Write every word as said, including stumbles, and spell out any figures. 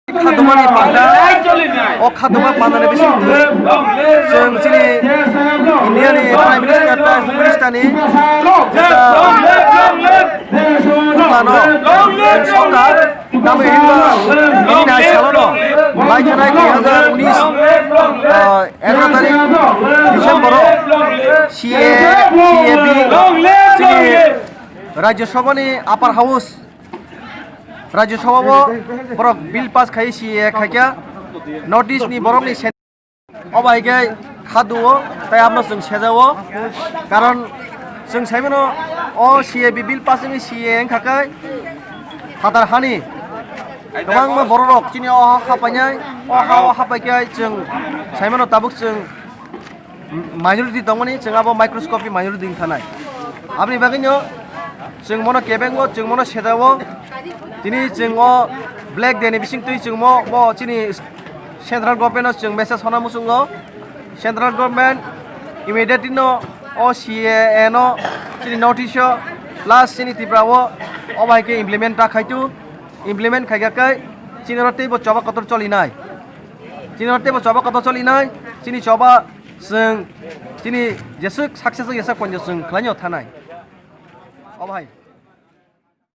Khadumani panda, o khaduma pandani bisingtwi chwng chini Indiani Prime Minister tei Home Minister ni jeta phano chwng sokha, tamni hinba bini nai salono lai khanai dui hazar unis, ah, egaro tarik December o C A, C A B chini Rajya Sabha ni Upper House Rajya Sabha o borok bill pass khai C A A khaikha, North East ni borok ni sen-, obo hai khe khadu o, tei abono chwng seja o, karon chwng sai mano o C A B bill pass wngwi C A A wngkha khe phatar hani kwbangma borok rok chini o ha hapainai, o ha o hapai khe chwng sai mano tabuk chwng minority tongmani, chwng abo microscopic minority wngkha nai. Aboni bagwino chwng mono kebengo, chwng mono sejao. Tini chwng o Black Day ni bisingtwi chwng mo, bo chini central government no chwng message hona muchungo. Central government immediately no o C A A no chini notice o plus chini Tripura o obo hai khe implement ta khaitu, implement khaikha khe chini oro teibo choba kotor cholinai. Chini oro teibo choba kotor cholinai, chini choba chwng chini jeswk success jeswk ponjo chwng khlaino thanai. Obo hai.